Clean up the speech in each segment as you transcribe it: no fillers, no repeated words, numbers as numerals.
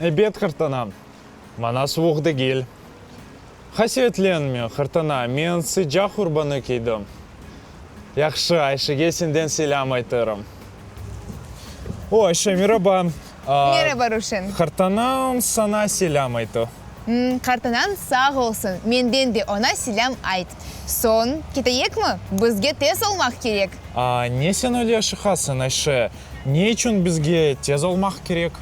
Ebet, qartana, maña suvuq degil. Qasevetlenme, qartana, men sıcaq urbanı kiydim. Yahşı, Ayşege senden selâm aytırım. O, Ayşe, meraba. Meraba, Ruşen. Qartanañ saña selâm aytı. Qartanañ sağ olsun, menden de oña selâm ayt. Soñ, keteyikmi? Bizge tez olmaq kerek. A, ne sen öyle aşıqasıñ, Ayşe? Ne içün bizge tez olmaq kerek?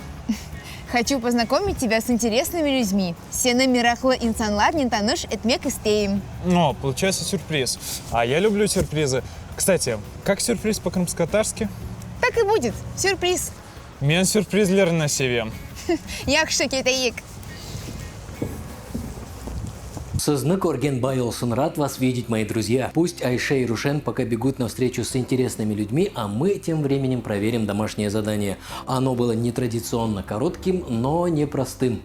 Hoçu poznakomit tebâ s interesnımi lüdmi. Seni meraqlı insanlarnen tanış etmek isteyim. O, poluçaysa sürpriz. A ya lüblü sürprizı. Kstati, kak sürpriz po-krımskotatarski? Tak i budet, sürpriz. Men sürprizlerni sevem. Yahşı, keteyik. Sizni körgen bay olsun, rad vas vidit, moi druzya. Pust Ayşe i Ruşen poka begut na vstreçu s interesnymi lüdmi, a mı tem vremenem proverim domaşneye zadaniye. Ono bylo netraditsionno korotkim, no ne prostım.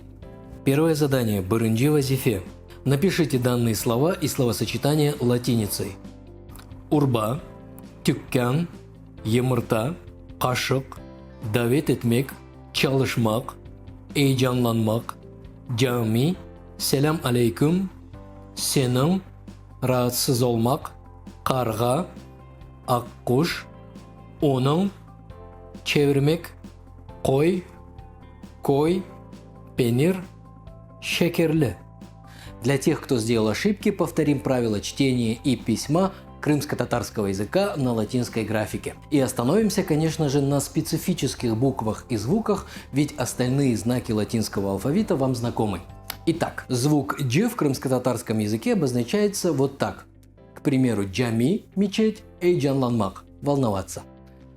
Pervoye zadaniye, birinci vazife. Napişite dannıye slova i slovosoçetaniya latinitsey. Urba, tükkân, yımırta, qaşıq, davet etmek, çalışmaq, eyecanlanmaq, cami, selâm aleyküm, seniñ, raatsız olmaq, qarğa, aqquş, onıñ, çevirmek, qoy, köy, penir, şekerli. Для тех, кто сделал ошибки, повторим правила чтения и письма крымско-татарского языка на латинской графике. И остановимся, конечно же, на специфических буквах и звуках, ведь остальные знаки латинского алфавита вам знакомы. Итак, звук «дж» в крымско-татарском языке обозначается вот так. К примеру, «джами» – мечеть, «эйджанланмак» – волноваться.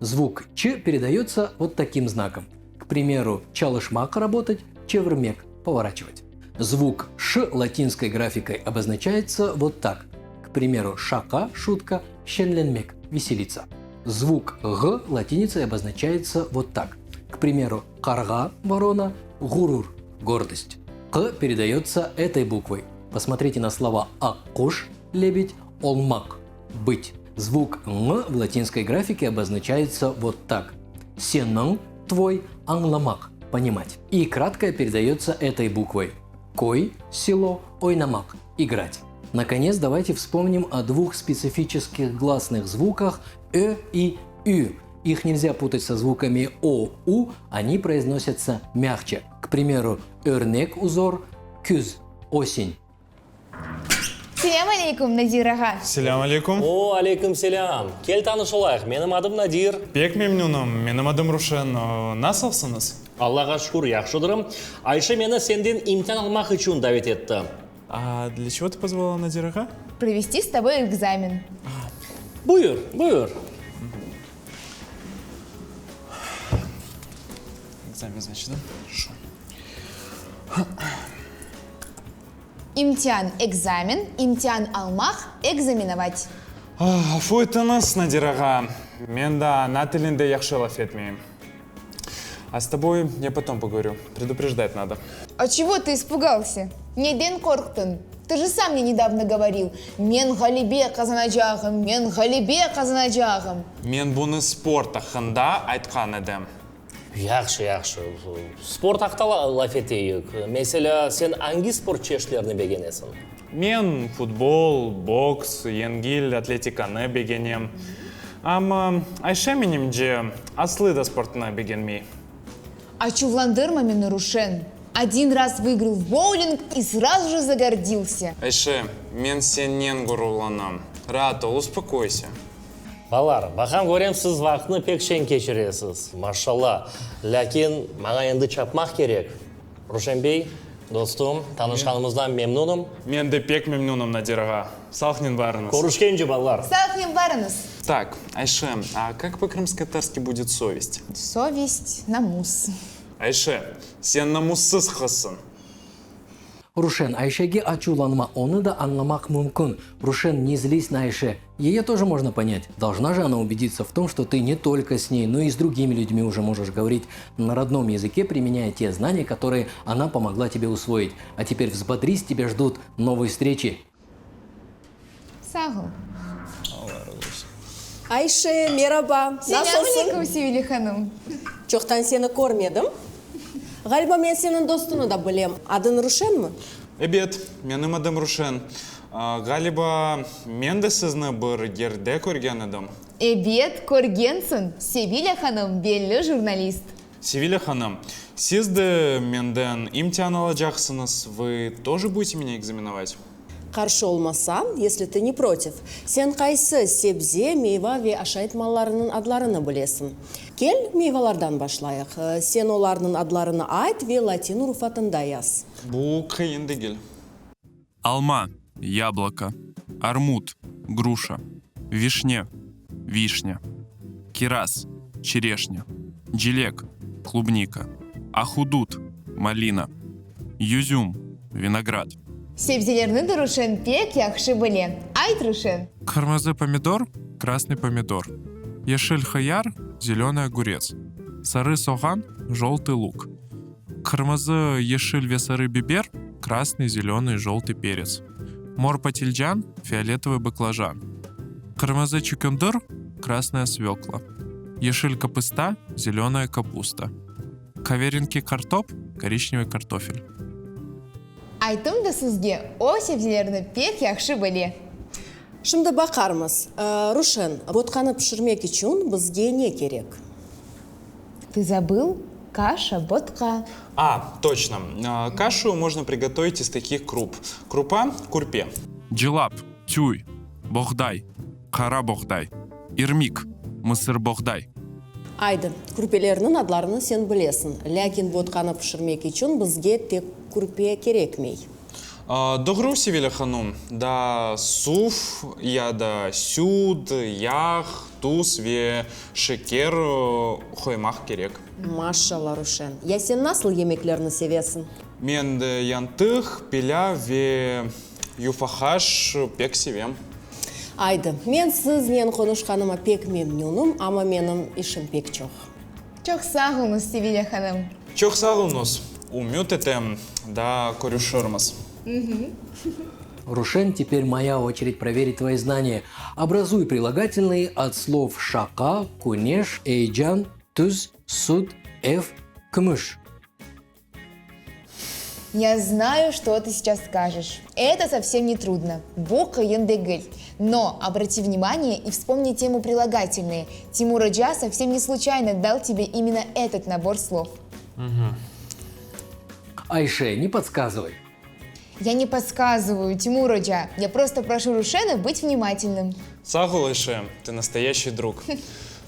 Звук «ч» передается вот таким знаком. К примеру, «чалышмак» – работать, «чеврмек» – поворачивать. Звук «ш» латинской графикой обозначается вот так. К примеру, «шака» – шутка, «щенленмек» – веселиться. Звук «г» латиницей обозначается вот так. К примеру, «карга» – ворона, «гурур» – гордость. «К» передается этой буквой. Посмотрите на слова «аккуш» – лебедь, «олмак» – быть. Звук «н» в латинской графике обозначается вот так. «Сенің» – твой, «аңламақ» – понимать. И краткое передается этой буквой. Кой – село, ойнамақ – играть. Наконец, давайте вспомним о двух специфических гласных звуках «э» и «ю». Их нельзя путать со звуками «о», «у», они произносятся мягче. К примеру, «өрнек» – узор, «күз» – осень. Selâm aleyküm, Nadir ağa! Selâm aleyküm! O, aleyküm selâm! Kel tanış olayıq, menim adım Nadir. Pek memnünim, menim adım Ruşen. Nasılsıñız? Allağa şükür, yahşıdırım. Ayşe meni senden imtian almaq içün davet etti. A dlâ çego tı pozvala Nadir ağa? Provesti s toboy ekzamen. Buyur, buyur. Ekzamen, znaçit, da? Şu. İmtian, ekzamen, imtian almaq, ekzaminovat. Afu etiñiz, Nadir ağa, men daa ana tilinde yahşı laf etmeyim. A s toboy ya potom pogovorю, preduprejdat nado. A çego tı ispugalsâ? Neden qorqtıñ? Tı je sam mne nedavno govoril, men ğalebe qazanacağım, men ğalebe qazanacağım. Men bunı sport aqqında aytqan edim. Yahşı, yahşı. Sport aqta laf eteyik. Meselâ, sen angi sport çeşitlerini begenesiñ? Men futbol, boks, yengil atletikanı begenem. Amma Ayşe, menimce, aslı da sportnı begenmey. Açuvlandırma meni, Ruşen. Odin raz vıigral v bouling i srazu je zagordilsâ. Ayşe, men sennen gururlanam. Raat ol, uspokoysâ. Balalar, baqam körem siz vaqıtnı pek şeñ keçiresiz, maşşalla. Lâkin maña endi çapmaq kerek. Ruşen bey, dostum, tanışqanımızdan memnunım. Men de pek memnunım, Nadir ağa. Sağlıqnen barıñız. Körüşkence, balalar. Sağlıqnen barıñız. Tak, Ayşe, a kak po-krımskotatarski budet sovest? Sovest, namus. Ayşe, sen namussız qızsıñ. Ruşen, Ayşege açuvlanma, onı da añlamaq mümkün. Ruşen, ne zlis na Ayşe. Ее тоже можно понять. Должна же она убедиться в том, что ты не только с ней, но и с другими людьми уже можешь говорить на родном языке, применяя те знания, которые она помогла тебе усвоить. А теперь взбодрись, тебя ждут новые встречи. Sağ ol. Alla razı olsun. Ayşe, meraba! Selâm Nasılsıñ? aleyküm, Sevile hanım. Çoqtan seni körmedim. Ğaliba men seniñ dostuñı da bilem. Adıñ Ruşenmi? Ebet, menim adım Ruşen. Ğaliba, men de sizni bir yerde körgen edim. Ebet, körgensiñ. Sevilâ hanım belli jurnalist. Sevilâ hanım, siz de menden imtian alacaqsıñız, vı toje budete menya ekzamenovat? Qarşı olmasañ, yesli tı ne protiv, sen qaysı sebze, meyva ve aşayt mallarınıñ adlarını bilesiñ? Kel, meyvalardan başlayıq. Sen olarnıñ adlarını ayt ve latin urufatında yaz. Bu qıyın degil. Alma, yabloko, armut, gruşa, vişne, vişnâ, kiraz, çereşnâ, cilek, klubnika, ahudut, malina, yüzüm, vinograd. Sebzelerni de Ruşen pek yahşı bile. Ayt, Ruşen. Qırmızı pomidor, krasnıy pomidor, yeşil hıyar, zelönıy ogurets, sarı soğan, joltıy luk, qırmızı, yeşil ve sarı biber, krasnıy, zelönıy, joltıy perets, mor patilcan, fioletovıy baklajan, qırmızı çükündir, krasnaya svökla, yeşil kapısta, zelönaya kapusta, qaverenki qartop, koriçnevıy kartofel. Ayttım da sizge, o sebzelerni pek yahşı bile. Şimdi baqarmız. Ruşen, botqanı pişirmek içün bizge ne kerek? Ты забыл? Каша, botqa. A, toçno. Kaşu mojno prigotovit iz takih krup, Krupa, kürpe. Cılap, tüy, boğday, qara boğday, irmik, mısırboğday. Aydı, kürpelerniñ adlarını sen bilesiñ, lâkin botqanı pişirmek içün bizge tek kürpe kerekmey. Doğru, Sevilâ hanum, daa suv ya da süt, yağ, tuz ve şeker qoymaq kerek. Maşşalla, Ruşen, ya sen nasıl yemeklerni sevesiñ? Men yantıq, pilâv ve yufahaş pek sevem. Aydı, men siznen qonuşqanıma pek memnünim, amma menim işim pek çoq. Çoq sağ oluñız, Sevilâ hanım. Çoq sağ oluñız. Ümüt etem, daa körüşirmiz. Рушен, теперь моя очередь проверить твои знания. Образуй прилагательные от слов şaqa, küneş, eyecan, tuz, süt, ev, kümüş. Я знаю, что ты сейчас скажешь. Это совсем не трудно. Bu qıyın degil. Но обрати внимание и вспомни тему прилагательные. Тимур oca совсем не случайно дал тебе именно этот набор слов. Айше, не подсказывай. Я не подсказываю, Тимур oca. Я просто прошу Рушена быть внимательным. Sağ ol, Айше, ты настоящий друг.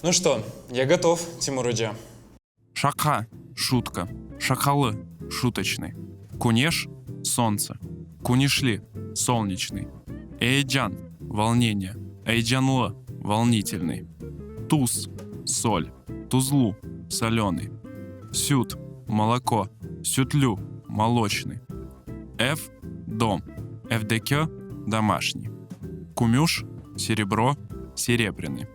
Ну что, я готов, Тимур oca. Şaqa, şutka, şaqalı, şutoçnıy, küneş, solntse, küneşli, solneçnıy, eyecan, volneniye, eyecanlı, volnitelnıy, tuz, sol, tuzlu, solönıy, süt, moloko, sütlü, moloçnıy, ev, dom, evdeki, domaşniy, kümüş, serebro, serebrânıy.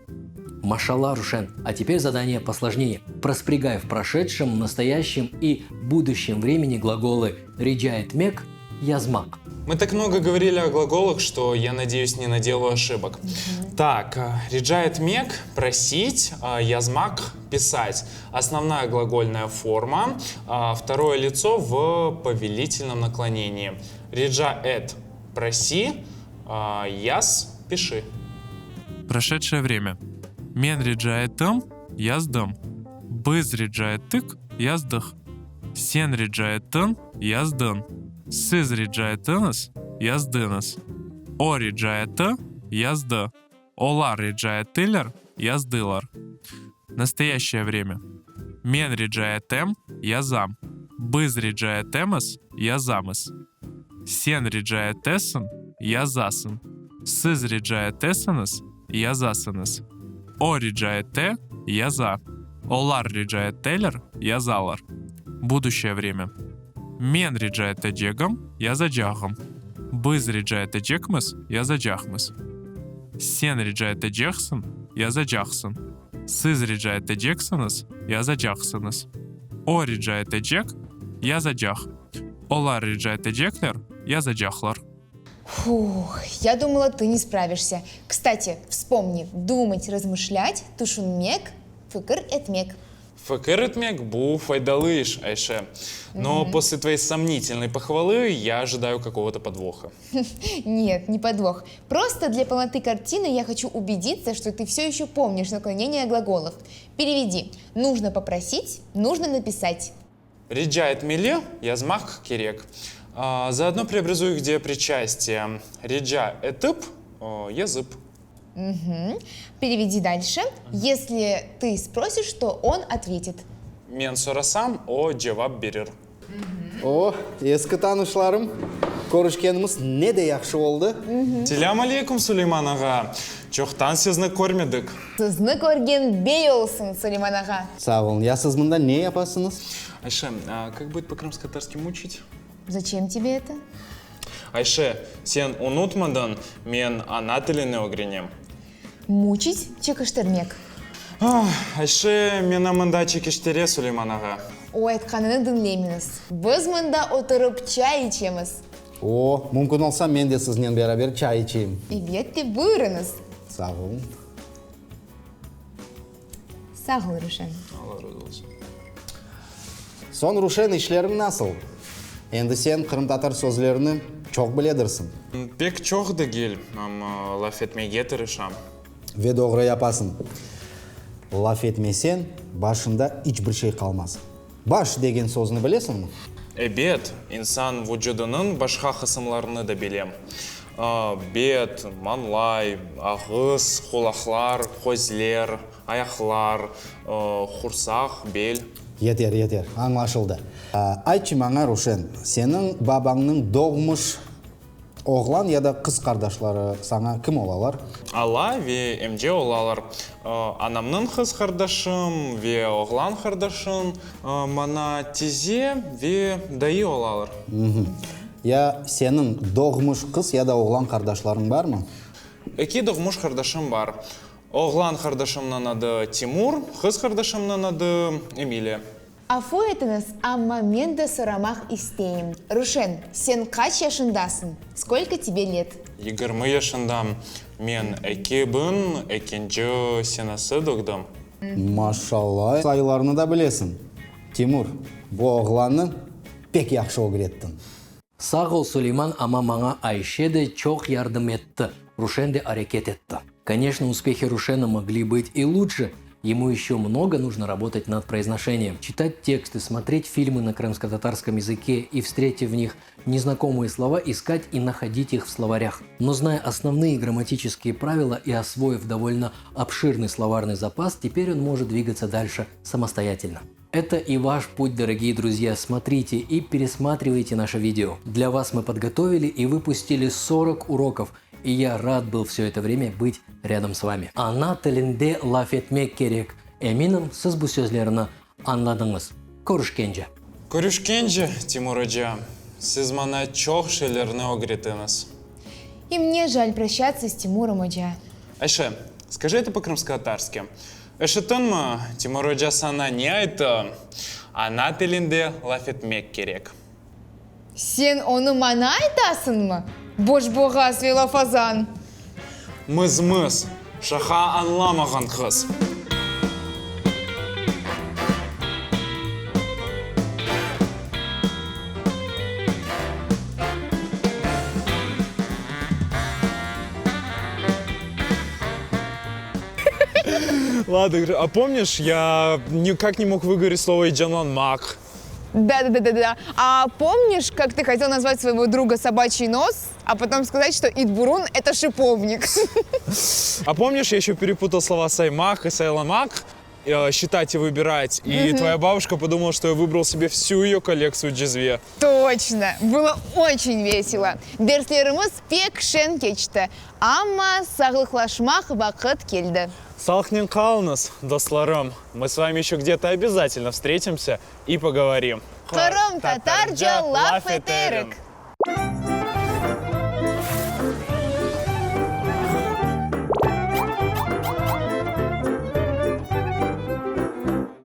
Maşalla, Рушен. А теперь задание посложнее. Проспрягай в прошедшем, настоящем и будущем времени глаголы rica etmek, yazmaq. Мы так много говорили о глаголах, что я надеюсь, не наделаю ошибок. Так, rica etmek – просить, yazmaq – писать. Основная глагольная форма, второе лицо в повелительном наклонении. Rica et – проси, yaz – пиши. Прошедшее время. Men rica ettim, yazdım. Biz rica ettik, yazdıq. Sen rica ettiñ, yazdıñ. Siz rica ettiñiz, yazdıñız. O rica etti, yazdı. Olar rica ettiler, yazdılar. Настоящее время. Men rica etem, yazam. Biz rica etemiz, yazamız. Sen rica etesiñ, yazasıñ. Siz rica etesiñiz, yazasıñız. O rica ete, yaza. Olar rica eteler, yazalar. Будущее время. Men rica etecegim, yazacağım. Biz rica etecekmiz, yazacaqmız. Sen rica eteceksiñ, yazacaqsıñ. Siz rica eteceksiñiz, yazacaqsıñız. O rica etecek, yazacaq. Olar rica etecekler, yazacaqlar. Фух, я думала, ты не справишься. Кстати, вспомни, думать, размышлять, tüşünmek, fikir etmek. Fikir etmek, bu faydalı iş, Ayşe. Но после твоей сомнительной похвалы я ожидаю какого-то подвоха. Нет, не подвох. Просто для полноты картины я хочу убедиться, что ты все еще помнишь наклонение глаголов. Переведи. Нужно попросить, нужно написать. Rica etmeli, yazmaq kerek. Заодно преобразуй их деепричастие. Rica etip, yazıp. Угу. Переведи дальше. Если ты спросишь, то он ответит. Men sorasam, o cevap berir. O, eski tanışlarım, körüşkenimiz ne de yahşı oldı. Selâm aleyküm, Suleyman ağa! Çoqtan sizni körmedik. Sizni körgen bey olsun, Suleyman ağa! Sağ olun. Ya siz mında ne yapasıñız? Ayşe, a kak будет по-крымско-татарски мучить? Зачем тебе это? Ayşe, sen unutmadıñ, men ana tilini ögrenem. Muçit, çekiştirmek. Ah, Ayşe, meni mında çekiştire Suleyman ağa. O aytqanını diñleymiñiz. Biz mında oturıp çay içemiz. O, mümkün olsa, men de siznen beraber çay içeyim. Elbette, buyurıñız. Sağ oluñ. Sağ ol, Ruşen. Alla razı olsun. Soñ, Ruşen, işleriñ nasıl? Endi sen qırımtatar sözlerini çoq biledirsiñ. Pek çoq degil, amma laf etmege tırışam. Ve doğru yapasıñ. Laf etmeseñ, başında iç bir şey qalmaz. Baş degen sözni bilesiñmi? Ebet, insan vucudınıñ başqa qısımlarını da bilem. Bet, mañlay, ağız, qulaqlar, közler, ayaqlar, qursaq, bel. Yeter, yeter, añlaşıldı. Aytçı maña, Ruşen, seniñ babañnıñ doğmuş oğlan ya da qız qardaşları saña kim olalar? Ala ve emce olalar. Anamnıñ qız qardaşım ve oğlan qardaşım maña tize ve dayı olalar. Ya seniñ doğmuş qız ya da oğlan qardaşlarıñ barmı? Eki doğmuş qardaşım bar. Oğlan qardaşımnıñ adı Timur, qız qardaşımnıñ adı Emiliya. Afu etiñiz, amma men de soramaq isteyim. Ruşen, sen qaç yaşındasıñ? Skolko tebe let? 20 yaşındam. Men 2002 senesi doğdım. Maşalla, sayılarnı da bilesiñ. Timur, bu oğlannı pek yahşı ögrettiñ. Sağ ol, Suleyman, amma maña Ayşe de çoq yardım etti, Ruşen de areket etti. Конечно, успехи Рушена могли быть и лучше. Ему еще много нужно работать над произношением, читать тексты, смотреть фильмы на крымско-татарском языке и, встретив в них незнакомые слова, искать и находить их в словарях. Но зная основные грамматические правила и освоив довольно обширный словарный запас, теперь он может двигаться дальше самостоятельно. Это и ваш путь, дорогие друзья. Смотрите и пересматривайте наше видео. Для вас мы подготовили и выпустили 40 уроков, и я рад был все это время быть рядом с вами. Ana tilinde laf etmek kerek. Eminim, siz bu sözlerni añladıñız. Körüşkence. Körüşkence, Timur oca. Siz maña çoq şeylerni ögrettiñiz. И мне жаль прощаться с Тимуром oca. Ayşe, скажи это по-крымско-татарски. Eşittiñmi, Timur oca saña ne ayttı? Ana tilinde laf etmek kerek. Sen onı maña aytasıñmı? Boşboğaz ve lafazan! Mız-mız, şaqa añlamağan qız. Ладно, а помнишь, я никак не мог выговорить слово «Eyecanlanmaq»? Да-да-да-да-да. А помнишь, как ты хотел назвать своего друга собачий нос, а потом сказать, что it burun – это шиповник? А помнишь, я еще перепутал слова «saymaq» и «saylamaq», считать и выбирать, и твоя бабушка подумала, что я выбрал себе всю ее коллекцию джезве. Точно! Было очень весело. Derslerimiz pek şeñ keçti. Amma sağlıqlaşmaq vaqıt keldi. Sağlıqnen qalıñız, dostlarım. Мы с вами еще где-то обязательно встретимся и поговорим. Qırımtatarca laf eterik.